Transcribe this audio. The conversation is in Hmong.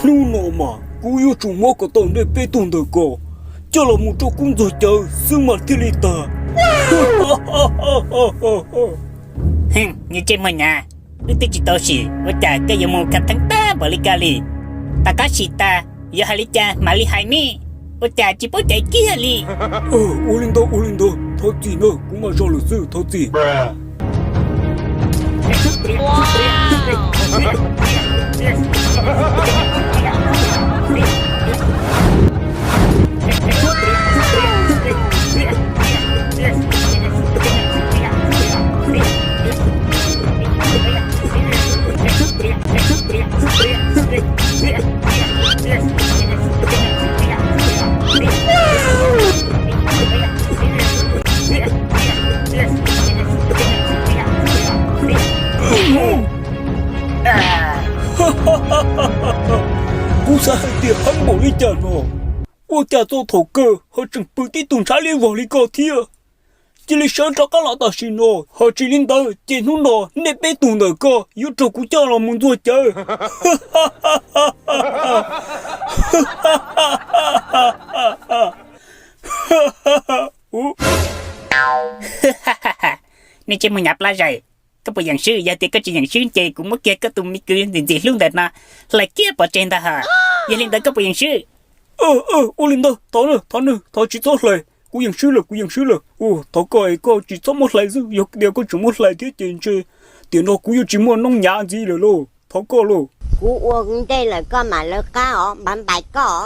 Hnub no mas kuv yuav tsum muab kom tau nej peb tug ntawm ko coj los mus rau kuv ntxuag cawv xwb mas thiaj li tag. Niag ntsej muag nyav, wb twb tsis tau sim ua cas koj yuav mus khav theeb tag npaum li koj li. Tom qab sim tas yuav hais li cas mam li hais ne. Ua cas tsis paub caiv kiag li. Ua li ntawd, ua li ntawd, thov txim na, kuv mas zoo lawm xwb, thov txim. Kuv xav hais tias heev npaum li cas no, ua cas txog thaum kawg ho tseem pw tib tug ntshav liab vog li koj thiab. Cia li sawv rov qab los tam sim no, ho tsis li ntawd ces hnub no nej peb tug ntawm ko yuav raug kuv coj los mus ntxuag cawv. Niag ntsej muag nyav plab zais, koj puas yeem swb? Yog tias koj tsis yeem swb ces kuv muab kiag koj tus me kwv ntxim ntxim hlub ntawm no hlais kiag pov tseg ntag hos. Yog li ntawd koj puas yeem swb? Ua li ntawd, thov na, thov na, thov tsis txhob hlais, kuv yeem swb lawm, kuv yeem swb lawm. Thov koj es koj tsis txhob muab hlais xwb, yog tias koj tseem muab hlais thiab ces ntshe tiam no kuv yuav tsis muaj noob nyav ntxiv lawm lauj, thov koj lauj. Kuv ua ntej lawm koj mam lawv qab os, npam npaim koj.